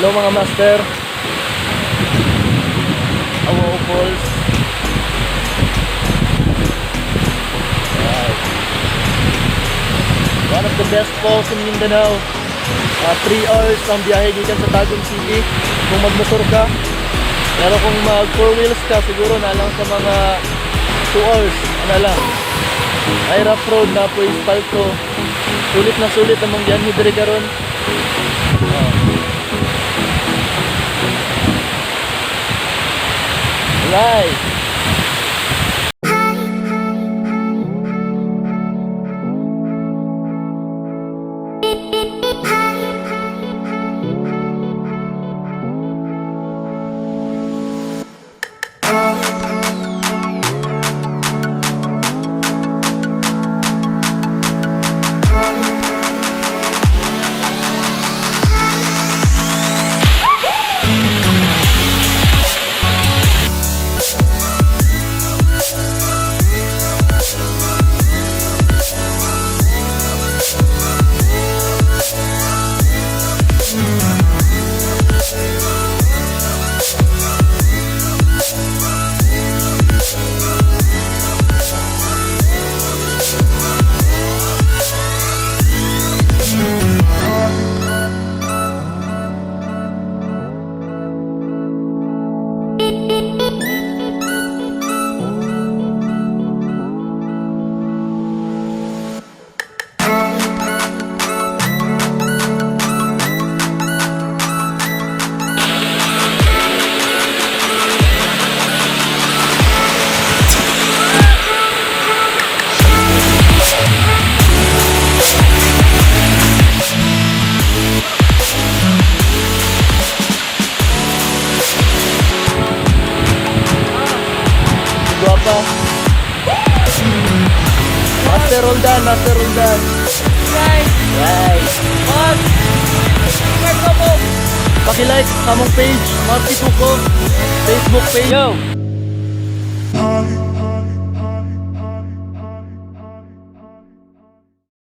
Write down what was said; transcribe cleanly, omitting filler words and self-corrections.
Hello, mga master. Awao Falls. Right. One of the best falls in Mindanao. 3 hours ang biyahe gikan sa Tagum City kung magmotor ka. Pero kung mag 4 wheels ka, siguro na lang sa mga 2 hours. Ano lang. Ay rough road na po palto. Sulit na sulit ang mong gianhi diri karon. Oh. Right. Guwapa. Master Roldan, Master Roldan. Guys, Right. Boss! Marco po! Paki-like sa among page, Marky Tuko, Facebook page. Yo! Hi.